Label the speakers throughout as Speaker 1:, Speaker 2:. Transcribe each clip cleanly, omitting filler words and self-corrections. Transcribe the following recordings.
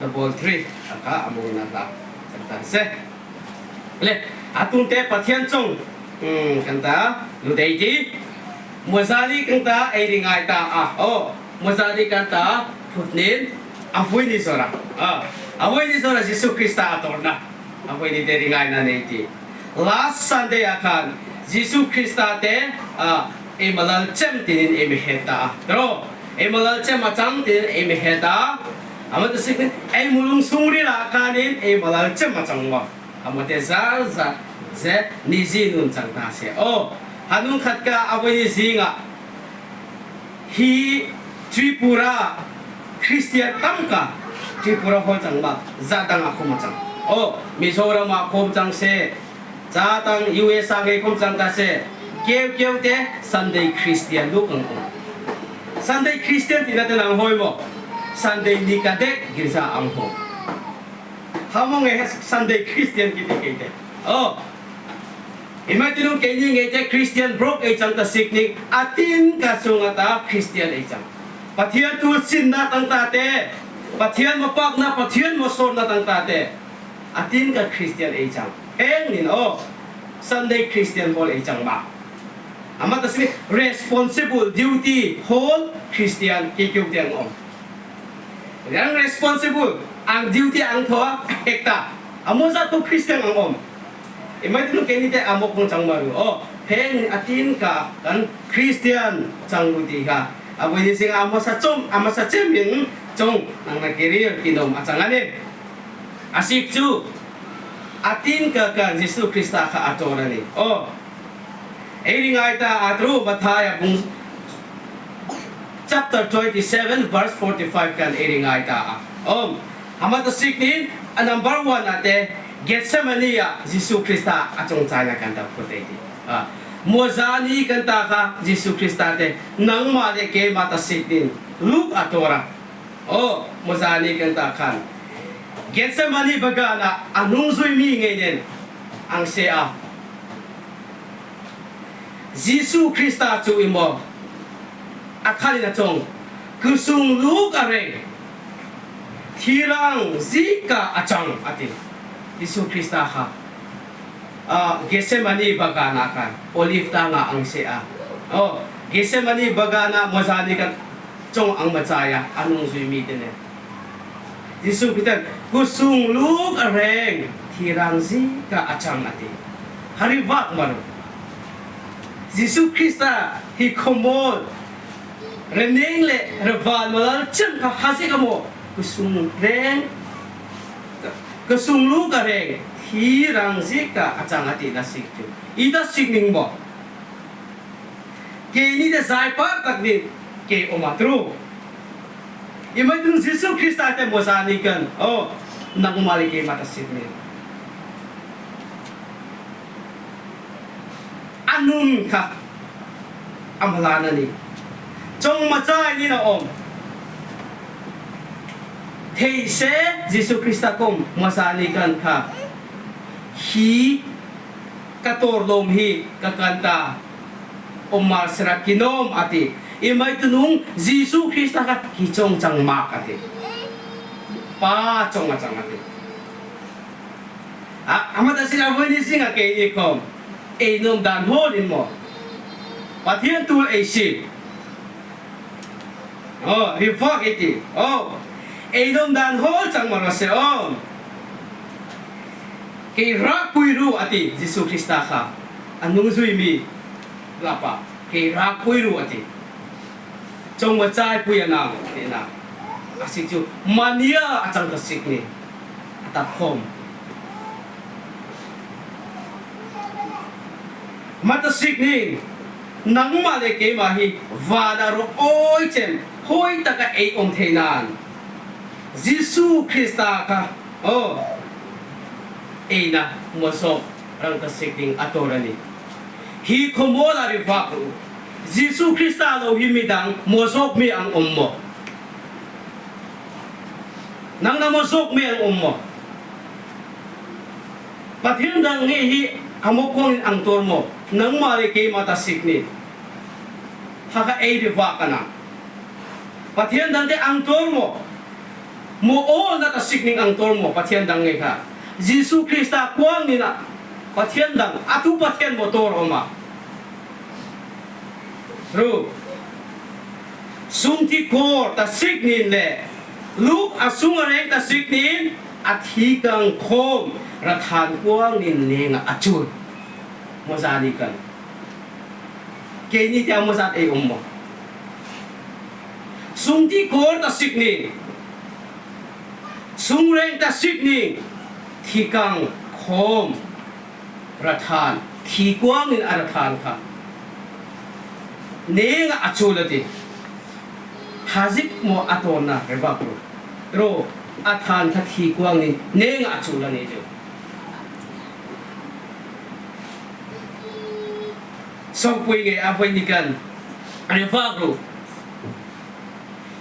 Speaker 1: Double 3 aka amung na hla kan ta se le atun te Pathian chung kan ta lu dei ti mozali kan ta ei ri ngai ta a o mozali kan ta phutnin avui ni zora a avui ni zora Jesu Krista a torna avui ni te ri ngai na nei ti last Sunday a khan Jesu Krista te a emalal chem tinin emi het ta a tro emalal chem a chang tinin emi het a Ama te sik ei mulung sungri la kanin ei malal chem a chang ma ama te zal za ze ni zi nun chang ta se o hanung khat ka avoi ni zinga hi Tripura Christian tam ka Tripura hol chang ma za dang a khom chang o Mizoram a khom chang se cha tang USA ngei khom chang ta se keu keu te Sunday Christian lu kang om Sunday Christian tina te nang hoi mo Sunday ni ka dek girja ang ho hamo nge Sunday Christian ki ti ke te oh Imagine ke ni nge te Christian broke ei chang ta siknik atin ka sunga ta Christian ei chang Pathian tu sin na tang ta te Pathian mo pak na Pathian mo sor na tang ta te atin ka Christian ei chang heng nin oh Sunday Christian hol ei chang ba Amah ta si responsible duty whole Christian kikyu tiang om. Yang responsible ang duty ang tho ekta amo za tu Christian ang om. Imai tu ke ni te amo kong chang maru o pheng atin ka kan Christian chang lu ti ka aboi ni sing amo sa chom amo sa chem in chong nang na career kinom achang ani asik chu atin ka ka Jesu Krista kha ator ani o Ei ri ngai ta atru Matthai bung chapter 27 verse 45 kan ei ri ngai ta a om ama ta sik nin a number 1 ate Gethsemane ah Jesu Krista a cung chai na kan ta phut ei ti a muazani kan ta kha Jesu Krista te nangma le ke ma ta sik nin Luke atora o muazani kan ta khan Gethsemane bagan ah anung zui mi ngei nen ang se a Jesuh Krista cu i maw a khal in a cong kusung luk a reng thirang zika a cang a ti. Jesuh Krista kha Gethsemane bagan ah khan olive tlang ah ang seh a oh Gethsemane bagan ah mawza nih kan cong ang macai ah a nung zuimi te ne Jesuh Krista kusung luk a reng thirang zika a cang a ti. Harivak maru. Jesuh Krista hi khawmawl reneng le revan malal cem kha hazik amo kusung reng kusung lu ka reng hi rang zik ka achang ati na sik chu ida sik ning mo ke ni de zai par tak ni ke oma tru imai dun Jesuh Krista te mo za ni kan oh nang mali ke mata sik ni A nun kha a hmalan a ni. Cong macai in a um. Thei seh Jesuh Krista kong hmasa nih kan kha hi ka tawrlawm hi ka kan ta umar sera kinom ati imai tunung Jesuh Krista kha hi cong cang mak ati pa cong a cang ati Amah ta sin a voi ni sing a ke ni khom ei nom dan hol in mo Pathian tul ei si oh rifak iti oh ei nom dan hol chang ma se om ke rak pui ru ati Jesu Krista kha anung zui mi lapa ke rak pui ru ati chong ma chai pui anang te na asik chu mania achang ta sik ni a tak khom. Matasik nih nangmah le keimah hi van ah rawh awi cem hawi tak ah ei om thei nan Jesuh Krista kha oh einak muasawk rang ka sik ding a tor ani. Hi khuamual ah ri vak u. Jesuh Krista lo hi midang muasawk mi ang um maw? Nang na maw zawk mi an um maw? Pathian dang nge hi amok kong in ang tor maw? Nangmah le keimah ta sik ni haka ei ri va kana. Pathian dang te ang tor maw? Maw aw na ta sik ning ang tor maw Pathian dang ngei kha Jesuh Krista kuang nin ah Pathian dang atu Pathian maw tor om ah ru sung thi khor ta sik nin le luk a sung a reng ta sik nin a thi kang khom rathan kuang nin leng ah a cul maw za ni kan ke ni tiang maw zat ei um maw Sungti kawr ta sik ning, sungreng ta sik ning, thikang khawm ra than, thi kuang in a ra than kha. Neng ah a cul a ti. Hazik maw a tawn na reva kru. Ro a than kha thi kuang in neng ah a cul a ni cu. Songpui nge a voi ni kan revak ru.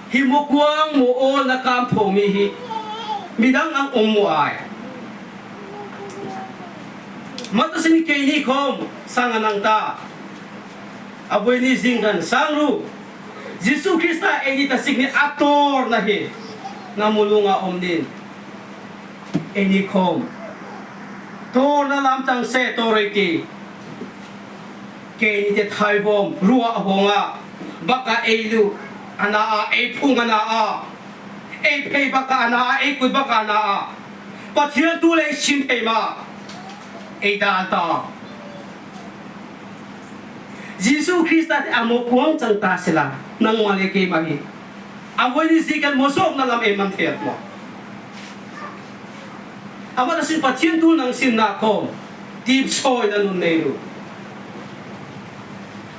Speaker 1: Hi mu kuang mu awl na kam tho mi hi midang ang um mu ai. Matasin ke ni khom sang anang ta. A voi ni zing kan sang ru. Jesu Krista ei ni ta sik ni ator na hi na mulunga om nin. Ei ni khom. Tor na lam chang se torei ti. Kei ni te thaibawm ruah a hawng ah bak ah ei lu ana ah ei phung ana ah ei phei bak ah ana ah ei kut bak ah ana ah Pathian tu lei sim phei ma ei dan ta Jesuh Krista te amo kuang cang ta sila nangmah le keimah hi a voi ni si kan mo sok na lam ei man thiat mo Amah sin Pathian tu nang sin na khom tip sawi na nun nei ru.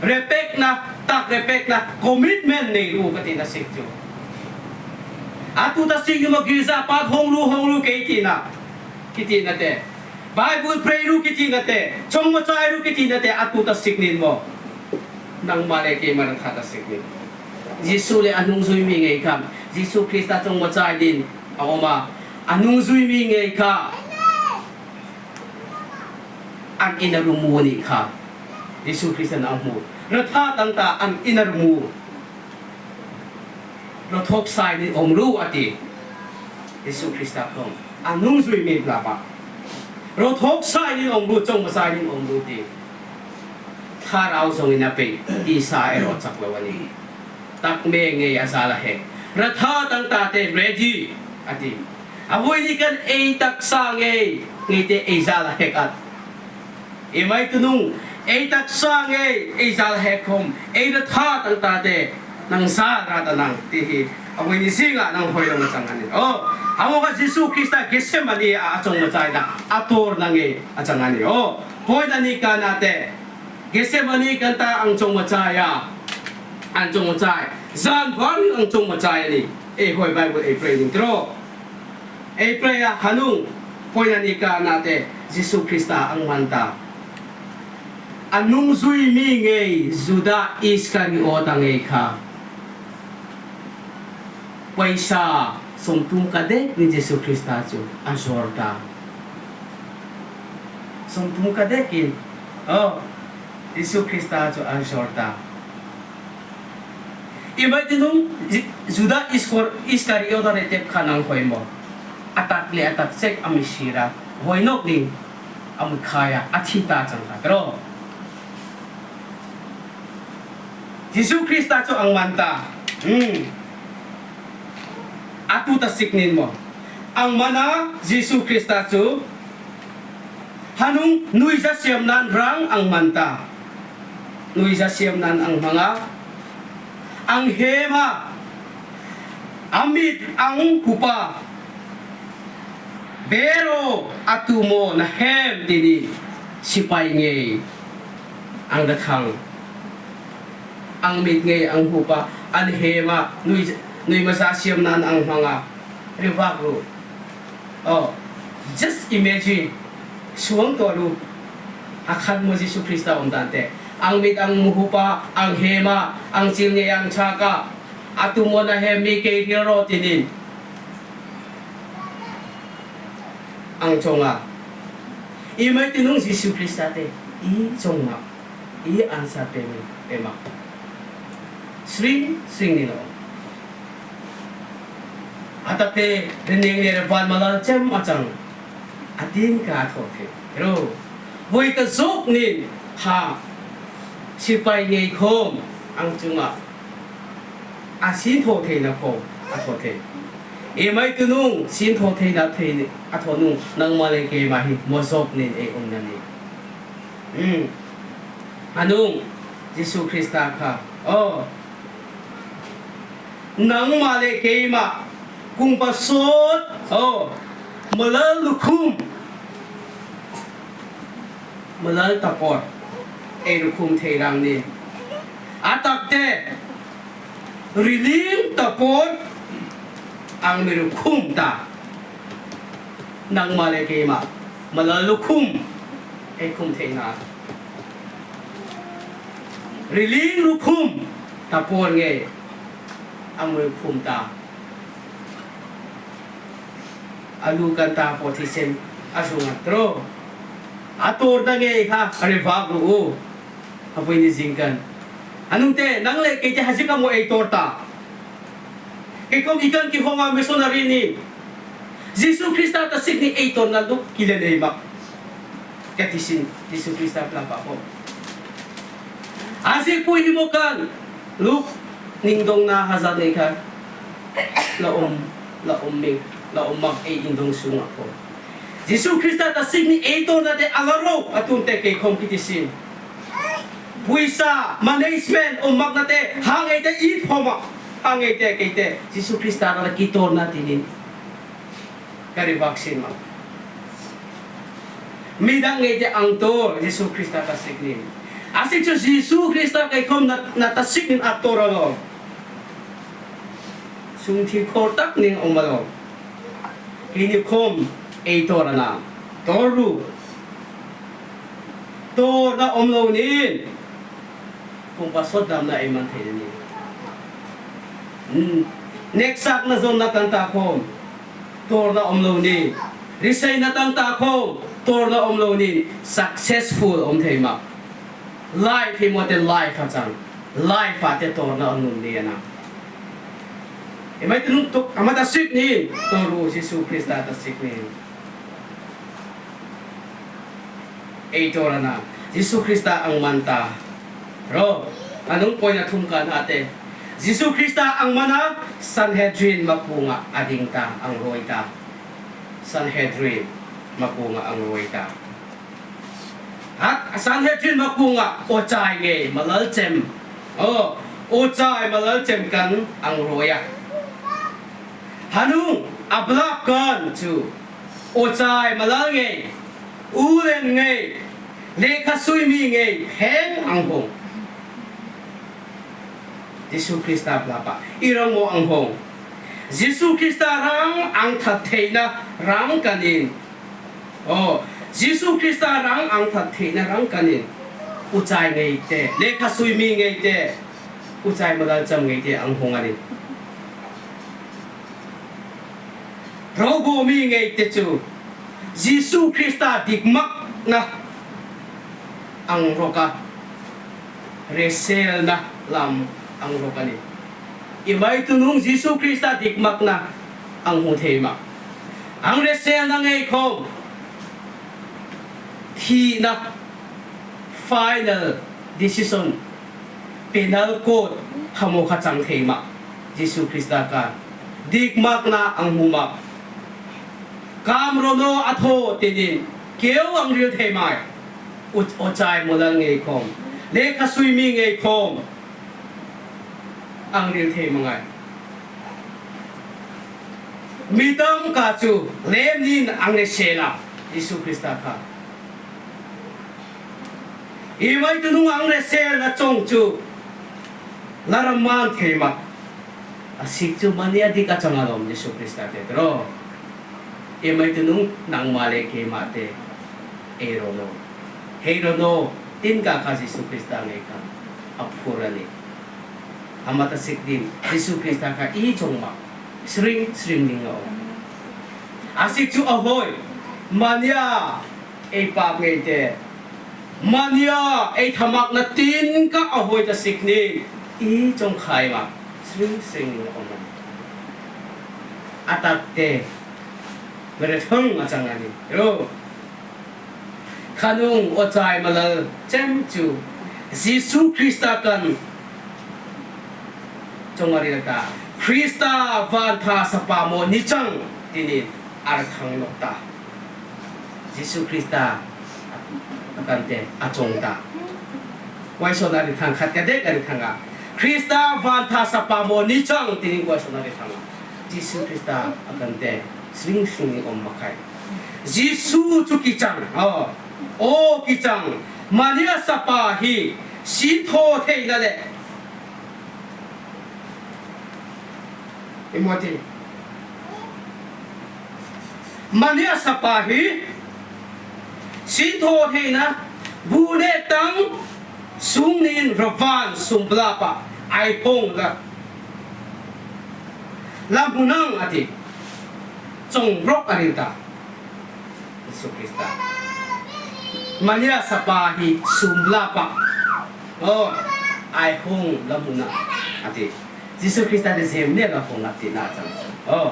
Speaker 1: Repek na tak repek na commitment nei ru ka ti na sik chu. Atu ta sing mo girza pat hong ru hong ru ke ti na ki ti na te. Bible pray ru ki ti na te. Chong mo chai ru ki ti na te atu ta sik nin mo. Nang ma le ke ma tha ta sik nin. Jesuh le a hnung zuimi ngei kha Jesuh Krista cung mawcai din a um ah a hnung zuimi ngei kha an inn a rumu nih kha Jesuh Krista na hmu ratha tangta an inn a rumu rathok sai nih om ru ati Jesuh Krista kong a hnung zuimi hna pa rothok sai nin om ru chong sai nin om ru ti Thlarau zong in a peih, tisa erawh cak lo a ni. Tak me ngei a zal a hek. Ratha tangta te ready a ti. A vui nih kan ei taksa ngei, ngei te ei zal a hek at. E mai tunung ei taksa ngei, ei zal hek khom, ei ratha tangta te nang sa ra ta nang ti hi a vui ni zing ah nang hoi long chang ani. Oh, amo ka Jesu Krista Gethsemane a achong ma chai da ator na nge a chang ani. Oh, Hawi kan ah teh Gethsemane kan ta ang cung macai ah an cung macai zan var ang cung macai ani e hoi Bible e pray ning tro e pray ah hanung hoi na ni ka na te Jesu Krista ang manta anung zui mi ngei Judah Iskariot ngei kha paisa sawmtum ka dek ni Jesu Krista cu a zuar ta. Sawmthum ka dek in oh Jesuh Krista cu an sor ta. I mai tinung Judah Iskariot re tep kha nang hoi mo. Atak le atak sek ami sira hoi nok ding amu khaya athi ta chang ta pero Jesuh Krista cu ang man ta. Atu ta sik nin mo. Ang mana Jesuh Krista cu Hanung nuiza siam nan rang ang manta. Nuiza siam nan ang hmanga. Ang hema. Amit ang hupa. Bero atu mo na hem tini sipai ngei ang dathang. Ang mit ngei ang hupa an hema nui nui masa siam nan ang hmanga. Rivak ru. Oh, just imagine, suang tuah lu, a khat mo Jesuh Krista um dan te. Ang mit ang muhupa, ang hema, ang cil nge ang chaka, atu mo na hem mi ke rial ro tinin. Ang chonga. I mai tinung Jesuh Krista te, i chonga, i answer pe mi, pe ma. Sring, sring ni lo. Atakte rineng le van malal chem achang atin ka tho the ro voi ta zuk nin ha sipai ngei khom ang chunga a sin tho thei na khom a tho thei e mai tunung sin tho thei na thei a tho nung nangma le ke ma hi mo zok nin e um na ni anung Jesu Krista kha oh Nangmah le keimah kungpa sawt oh malal lukhum malal tapor ei lukhum thei rang ni atak te riling tapor ang mi lukhum ta nangmah le keimah malal lukhum ei khum thei na Riling lukhum ta pawl nge a mui khum ta. A lu kan ta paw thisen a zung a tro. A tur na nge kha a ri vak ru u. A vui ni zing kan. Anung te nang le kei te hazik a mo ei tor ta. Kei kom ikan ki honga missionary ni Jesu Krista ta sik ni ei tor na luk kilen ei mak. Ka tisin Jesu Krista pla pa ko. Asi pui hi mo kan luk ning dong na hazat nei kha la om la om ming la om mak ei in dong sung ko. Jesu Krista ta sing ni ei to na te alaro atun te ke khom ki tisin. Puisa management om mak na te hang ei te i thoma hang ei te ke te Jesu Krista na ki to na tinin kari vaccine mak. Midang ngei te ang to Jesuh Krista ta sik ning. Asik cu Jesuh Krista kei khom na na ta sik ning ak to ro Sung thi khor tak ning ong malo. Hi ni khom ei to ra na. Tor ru. Tor na om lo nin. Pumpa sot dam na ei man thei ni. Nek sak na zon na kan ta khom. Tor na om lo ni. Risei na tang ta kho tor na om lo ni successful om thei ma. Life hi mo te life a chang. Life a te tor na nun ni ana. E mai tunung tuk ama ta sik ni toru Jesu Krista ta sik ni. Ei tor ana Jesu Krista ang manta. Ro anung point na thum ka na te. Jesu Krista ang mana Sanhedrin mapunga ading ta ang roi ta. Sanhedrin mapunga ang roi ta. Hat Sanhedrin mapunga o chai nge malal chem. O o chai malal chem kan ang roya. Hanung ablap kan chu o chai malal nge ulen nge lehkha suimi nge pheng ang hong. Jesuh Krista blapa irang mo ang hong. Jesuh Krista rang ang that theina rang kanin. Oh, Jesuh Krista rang ang that theina rang kanin. Uchai ngei te, lehkha suimi ngei te, uchai malal cham ngei te ang hong anin. Robo mi ngei te chu Jesuh Krista dikmak na ang roka resel na lam ang rawk ani. I mai tunung Jesuh Krista dikmak na ang hu thei ma. Ang resel na ngei khom thi na final decision penal code hamo kha chang thei ma Jesuh Krista ka dikmak na ang hu mak. Kam rono atho tinin keu ang ril thei mai. Awcai molal ngei khom lehkha suimi ngei khom ang ril thei mangai mi tam ka cu lem nin ang le sela Jesuh Krista kha i mai tu nung ang le sel na chong chu laraman thei ma asik chu mania dik a changalom Jesuh Krista te tro i mai tu nung nangma le ke ma te Eirono. Heirono tin ka kha Jesuh Krista ngei kha a phur ani. Amata sik din Jesuh Krista kha i chungma sring sring ning a um. Asik cu a hoi mania ei pap ngei te mania ei thamak na tin ka a hoi ta sik ni i chong khai ma sring sring ning a um ani. A tak te Merethung a chang ani ro. Khanung aw chai malal chem chu Jesuh Krista kan cung a rel ta. Krista vantha sapa maw ni cang tinin a ra thang nok ta. Jesuh Krista a kan te a cung ta. Kuaison a ri thang khat ka dek a ri thang ah Krista vantha sapa maw ni cang tinin kuaison a ri thang ah Jesuh Krista a kan te sing sing in om makai. Jesuh cu ki cang aw aw ki cang mania sapa hi si thaw thei na le Timothy mania sapa hi si thaw thei na bu ne tang sung nin ravan sumbla pa ai pong la la munang ati cung rok a ril ta Jesuh Krista Mania sapa hi sumla pa oh ai hung la hmun ah ati Jesuh Krista te zem ne la hung ati na chang oh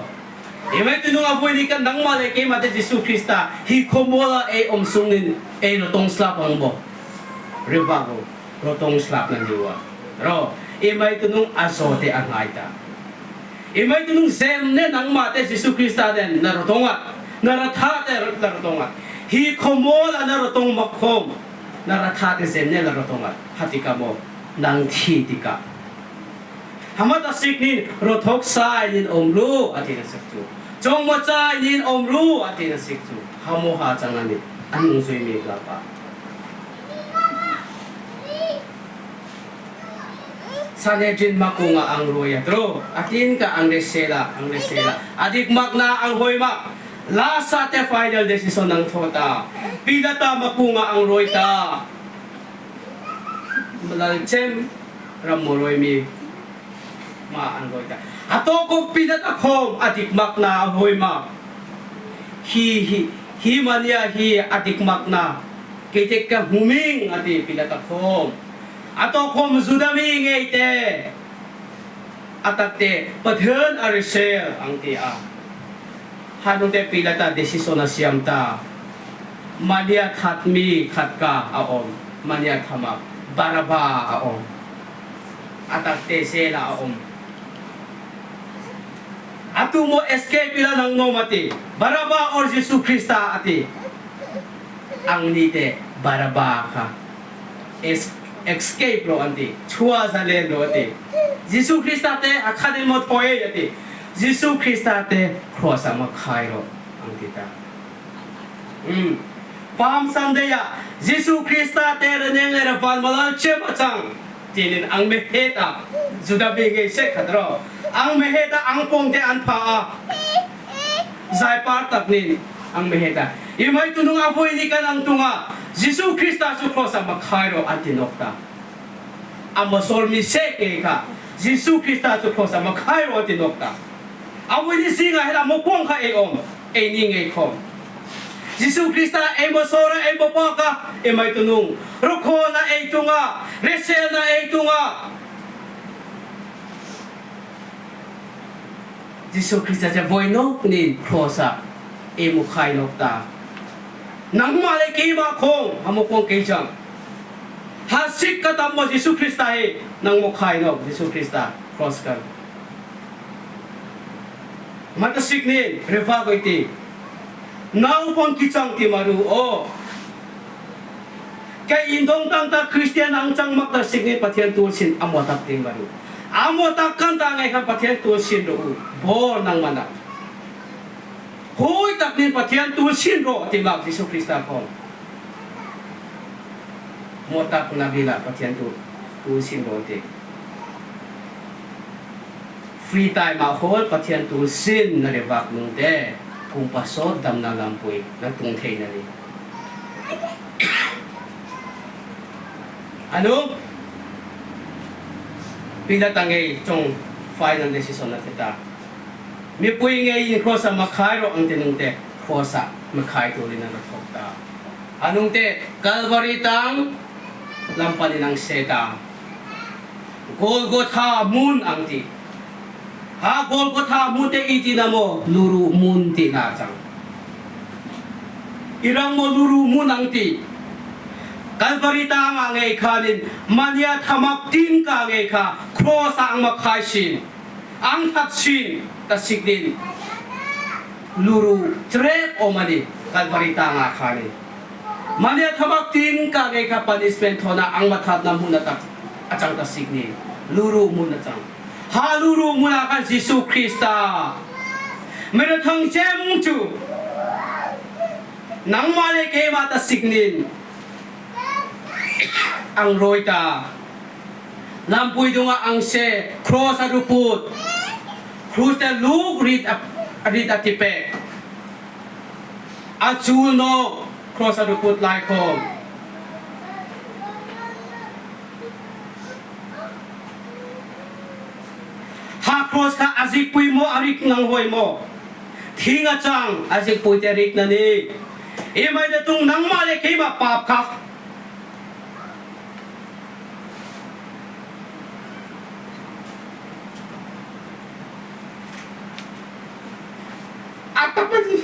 Speaker 1: Imai tunung a vui ni kan nangmah le keimah te Jesuh Krista hi khomola ei om sung in ei ro tong slap ang bo riva bo ro tong slap nan liwa ro imai tunung a zo te a ngai ta Imai tunung zem ne nangmah te Jesuh Krista den na rotong ah na ratha te na rotong ah hi khomol a na rotong mak khom na ratha te zem ne na rotong ah hatika mo nang thi tika hamat asik nin rothok sai nin om ru ati na sak chu chong mo chai nin om ru ati na sik chu hamo ha changani anung zui mi ka pa Sanhedrin makunga ang roya tro atin ka ang resela ang resela adik makna ang hoima lasa te final decision ng thota pilata makunga ang roita malalchem ramoroi mi ma ang roita ato ko pilata khom adik makna ang hoima hi hi hi mania hi adik makna keitek ka huming ati pilata khom Ato khom Judami ngei te atakte Pathian a risel ang ti a. Hanung te pilata decision a siam ta. Mania khat mi khat ka a om. Mania thama Baraba a om. Atakte sela a om. Atu mo escape ila nang nom ati. Baraba or Jesu Krista ati. Ang ni te Baraba ka. Escape ro an ti. Chua zalen ro ati. Jesuh Krista te a khat in maw thawi ati. Jesuh Krista te cross ah ma khai ro ang ti ta. Palm Sunday ah Jesuh Krista te reneng le van malal chem a cang tinin ang me het ah Judah mi ngei sek khat ro. Ang me het ah ang pong te an pha ah zai par tak nin ang me het ah imai tunung a vui ni kan ang tunga Jesuh Krista cu cross ah makhai ro an ti nok ta. A mi se ke kha Jesuh Krista cu cross ah makhai ro an ti nok ta. A vui ni singa hela mo kuang kha ei om ei ni ngei khom. Jesuh Krista ei mo sora ei mo pa ka e mai tunung rukho na ei tunga resel na ei tunga Jesuh Krista cu voi nok nin cross ah ei mu khai nok ta. Nangmah le keimah khong hamukong kei cang. Hasik ka tam mo Jesuh Krista hi nang mo khai no Jesuh Krista cross kan. Matasik ni reva koi ti. Nau pon ki chang ti maru o. Kei indong tang ta Christian ang chang mak ta sik ni Pathian tu sin amo tak ti maru. Amo tak kan ta ngai khan Pathian tu sin ro u. Bor nang mana. Hawi tak nih Pathian tu sin rawh ti mak Jesuh Krista kong. Muatak nabila Pathian tu tu sin rawh ti. Free time ah hawl Pathian tu sin na revak nung te kum pasot dam na lampui na tung thei na ni. Anu pila tangei chung final decision na theta. Mipui ngei in cross ah makhai rawh ang tinung te cross ah makhai turin an ra thawk ta. Anung te Calvary tang lampan in ang se ta. Golgotha mun ang ti. Ha Golgotha hmun te i tina maw luruh mun tina a cang. I rang maw luruh mun ang ti. Kalvari tang ah ngei khan in mania thamak tin ka ngei kha cross ah ang ma khai sin ang that sin ta sik din luruh trek om ani Kalvari tang ah khan in mania thamak tin ka ngei kha punishment thona ang ma that na hmun atak a cang ta sik ni luruh mun a cang. Haluru hmun ah khan Jesuh Krista mirathang cem cu nangmah le keimah ta siknin ang rawi ta. Lampui dungah ang she cross a ruput krus te luk rit a rit a tipek a cul nok cross a ruput lai khom. Hakros kha a zikpui maw a rik ngang hawi maw? Thing a cang a zikpui te rik na ni. I mei na tung nangmah le keimah pap kha. A tapani.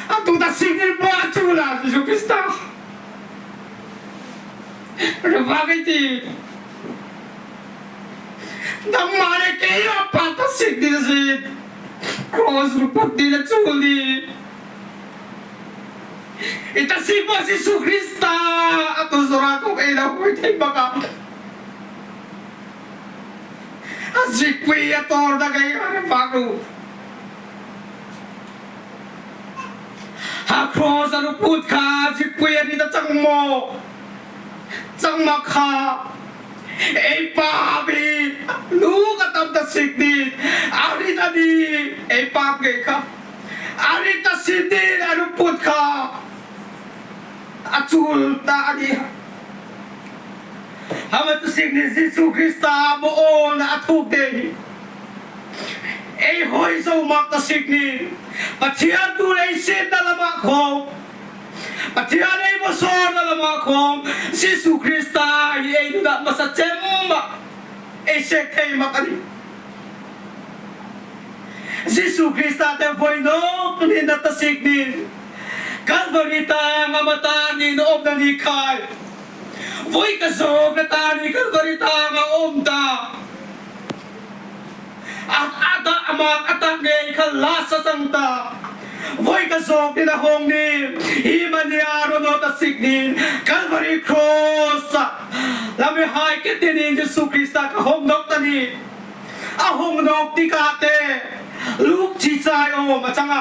Speaker 1: Atu ta singin mo atu la Jesu Krista. Rava kai ti. Nangmah le keimah pa ta sik ding a si. Cross ruput din a cul dih. Ita sipa Jesuh Krista atu zora ko ei lo pui thei bak ah. A zikpui a tor da kei a bak u. Ha cross a ruput kha zikpui a ni ta chang mo. Chang ma kha Ei pa bi lu ka tam ta sik ni arit ani ei pa ke kha arit ta sin ni anu put kha achul ta ani hama tu sik ni Jesu Krista mo on athuk de hi ei hoi zo mak ta sik ni Pathian tu lei sin na lama kho Pathian ei maw sawn na lamah khawng Jesuh Krista hi ei nunah hmasa cem ah ei sek thei mak ani. Jesuh Krista te voi nok ni na tasik ni Calvary tang amata ni na om na ni khai voi ka zo ka ta ni Calvary tang a om ta ata amak atak ngei kha la sa cang ta voi ka zawk tin a hong ni hi mania rono ta sik ni Calvary cross lami hai ke tin in Jesu Krista ka hong nok ta ni a hong nok ti ka te luk chi chai om a changa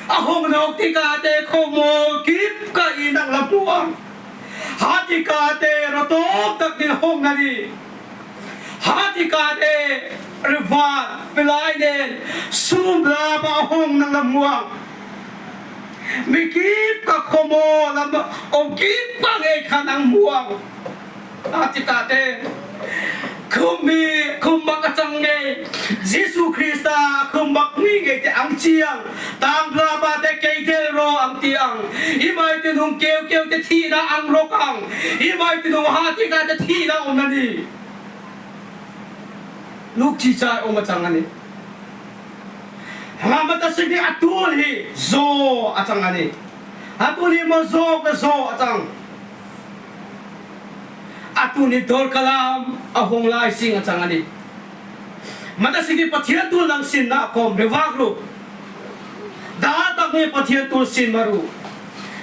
Speaker 1: a hong nok ti ka te kho mo kip ka inang la muang ha ti ka te rotok tak din hong na ni Hatikate rivan pilai nen sumla ba hong nang lam muang mikip ka khomo lam om kip pa ngei khan ang muang hatikate khumi khumbak achang ngei Jesu Krista khumbak ni ngei te ang chiang tang bla ba te kei del ro ang ti ang i mai tin hung keu keu te thi na ang rok ang i mai tin hung ha ti ka te thi na om na ni luk chi chai om achang ani Hamata sing ni atul hi zo achang ani atul hi mo zo ka zo achang atu ni dor kalam ahung lai sing achang ani mata sing ni pathian tu lang sin na kom rewak lu da tak ni pathian tu sin maru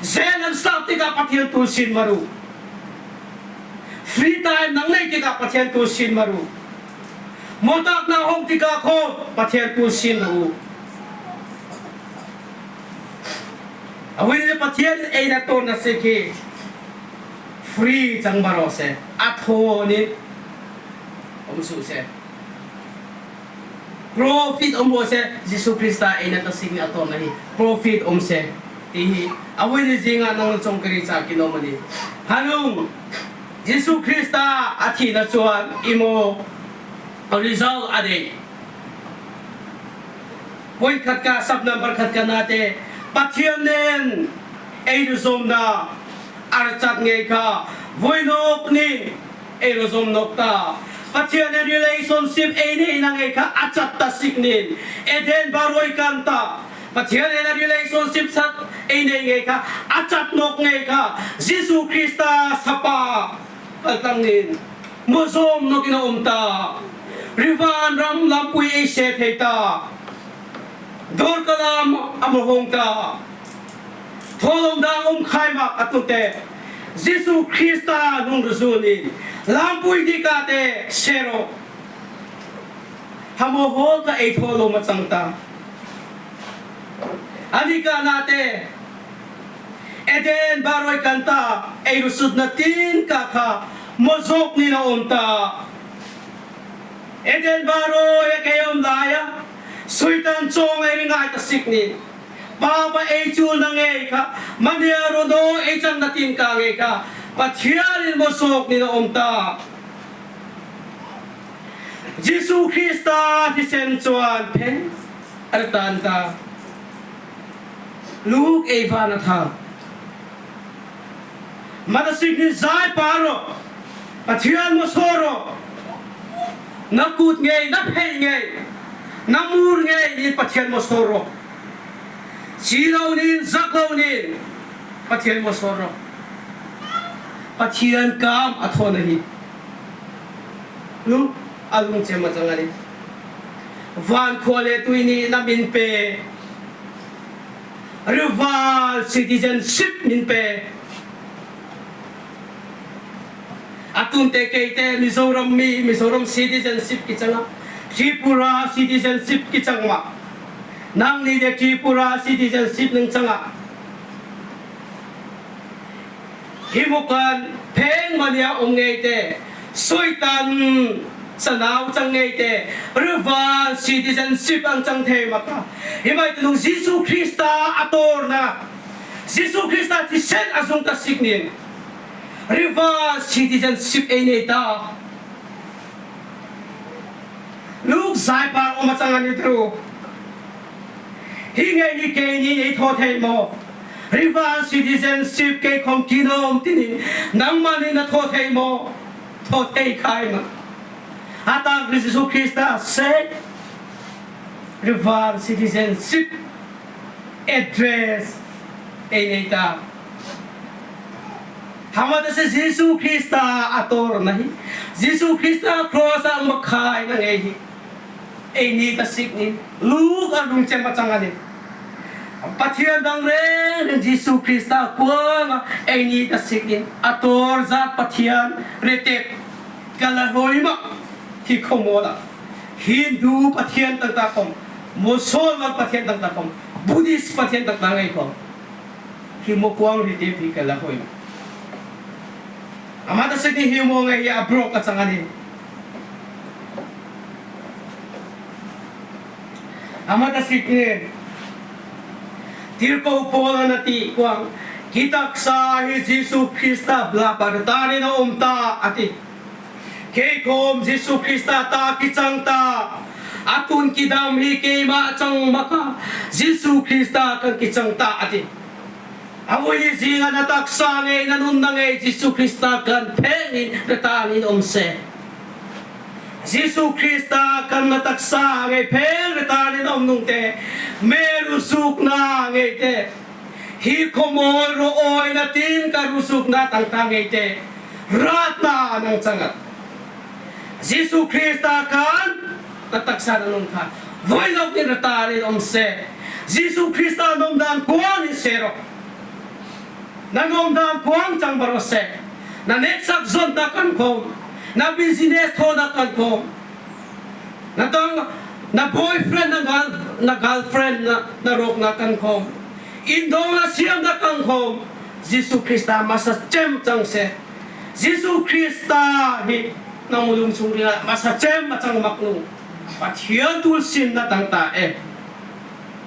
Speaker 1: zen an stop tikah pathian tu sin maru free time nang nei tikah pathian tu sin maru motak na hong tikah kho pathian tu sin ru awin le pathian ei na ton na se khi free chang baro se a tho ni om su se profit om bo se Jesu Krista ei na ta sing ni atom na hi profit om se ti hi. Awini zingah nang na chong kari cha kinom ani. Hanung Jesu Krista a thi na chuan imo result a dei. Point khat ka sub number khat ka na te Pathian nen ei ru na ar chat ngei kha voinok ni ei ru zom nok ta Pathian nen relationship ei nei na ngei kha a chat ta sik nin Eden baroi kan ta Pathian nen a relationship sat ei nei ngei kha a chat nok ngei kha Jesu Krista sapa kaltang nin muzawm nok in a um ta rivan ram lampui ei se thei ta Dorkalam a hong ta tholom dang um khai mak atute Jesu Krista nung ruzu ni lampui dika te sero hamo hol ka ei tholo ma chang ta anika na te Eden baroi kanta ei rusut na tin ka kha mozok ni na om ta Eden baroi a ke om laia suitan chong ei ringai ta sik ni pa pa ei chul na ngei kha mania rono ei chang na tin ka ngei kha Pathian in mozok ni na om ta Jesuh Krista thisen chuan phen an tan ta. Luke ei van a tha. Manasik nih zai pa ro, Pathian mo saw ro, na kut ngei, na phei ngei, na mur ngei in Pathian mo saw ro. Si lo nin, zak lo nin, Pathian mo saw ro. Pathian kam a thawn a hi. Nu a lung cem a cang ani. Van khua le tui nih na min pe. Rival citizenship min pe. Atun te kei te Mizoram mi Mizoram citizenship ki changa Tripura citizenship ki changma. Nang ni de Tripura citizenship nang changa. Himukan pheng mania um ngei te suitan sanau chang ngei te rival citizenship ang chang the maka himai tunung Jesu Krista ator na Jesu Krista thisen azung ta siknin rival citizenship ei nei ta Luke zai par om chang ani tru hi ngei ni ke ni ei tho thei mo Rival citizenship ke khom kinom tinin nangmah nih na thaw thei maw? Thaw thei khai ma. Atang Jesuh Krista say rival citizenship address ei nei ta. Hamata se Jesuh Krista ator na hi. Jesuh Krista cross ang makhai na ngei hi. Ei ni ta sik ni lu ka lung chem achang ani. Pathian dang reng Jesuh Krista kuang ei ni ta sik in ator zat Pathian retek kala hoi ma hi khomola Hindu Pathian tang ta kom Musalman Pathian tang ta kom Buddhist Pathian tang ta ngai kom hi mo kuang ri te hi kala hoi ma ama ta sik ni hi mo ngai hi abrok achang ani Amata siknin tirko Paul na ti kuang kitaksa hi Jesu Krista bla partani na um ta ati keikom Jesu Krista ta kichang ta atun kidam hi keima chang maka Jesu Krista kan kichang ta ati Awili zinga na taksa ngei na nun na ngei Jesu Krista kan phenin retanin om se Jesuh Krista kan na taksa ngei phel retan in om nung te me rusuk na ngei te hi khomol ro oi na tin ka rusuk na tang ta ngei te rat na nang changat Jesuh Krista kan na taksa na nung kha voi lok ni rata in om se Jesuh Krista nom dan kuang in sero na nom dan kuang chang baro se na netsak zon ta kan khom na business tho na kan khom na tang na boyfriend na gal na girlfriend na na rok na kan khom indo na siam na kan khom Jesu Krista masa chem chang se Jesu Krista hi na mulung chung ria masa chem ma chang mak nu Pathian tul sin na tang ta e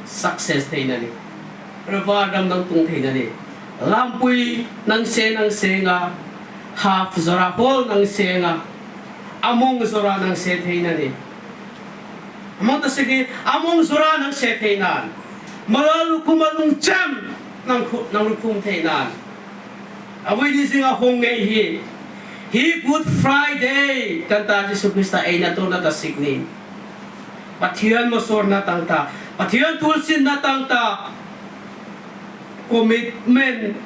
Speaker 1: success thei na ni. Rava ram nang tung thei na ni. Lampui nang se nang se nga, half zora hawl nang se nga, among zora nang se thei na ni. Among ta sigi among zora nang se thei nan. Malal lukhum a lung chem nang nang lukhum thei nan. Avui ni zinga hong ngei hi hi Good Friday kan ta Jesu Krista ei na tur na ta sik ni. Pathian mosor na tang ta Pathian tulsin na tang ta commitment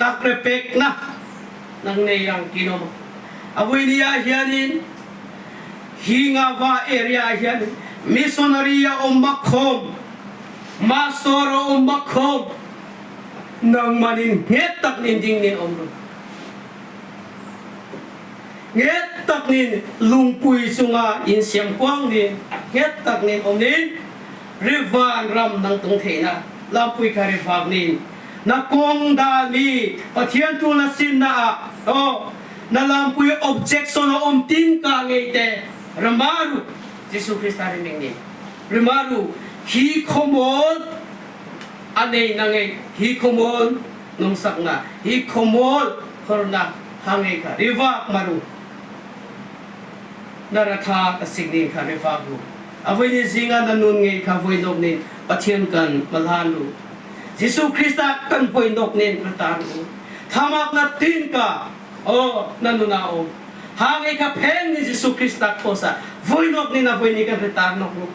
Speaker 1: tak le pek na nang nei ang kinom. Avui ni ah hianin hi nga va area ah hian missionary a om bak khom mastor a om bak khom nangman in nget tak nin ding nin om ru nget tak nin lungpui chunga in siam kuang nin nget tak nin om nin rivan ram nang tung theina lampui kha rivak nin na kong da mi Pathian tu na sin na ah o na lampui objection a om tin ka ngei te ramaru Jesu Krista ri ming ni rimaru hi khomol anei na ngei hi khomol nungsak na hi khomol khorna hangei kha rivak maru na ratha ka signing kha rivak ru avoi ni zinga na nun ngei kha voi nok nin Pathian kan malhan ru Jesu Krista kan voi nok nin ratan ru thamak na tin ka o na nuna o hangei kha pheng ni Jesu Krista khosa voi nok ni na voi ni kan retar nok ru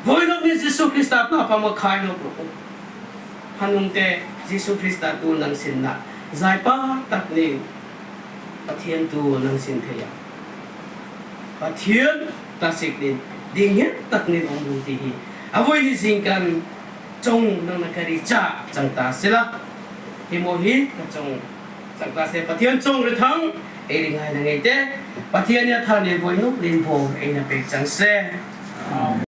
Speaker 1: voi nok ni Jesu Krista pa pa ma khai nok ru hanung te Jesu Krista tu nang sin na zai pa tak ni Pathian tu nang sin theya Pathian tasik nin ding tak nin ong ru ti hi avoi ni zing kan chong nang na kari cha chang ta sila hi mo hi ka chong chang ta se Pathian chong ri thang ei ring hai na ngei te Pathian ya tha ne voi nuk lin pho ei na pek chang se.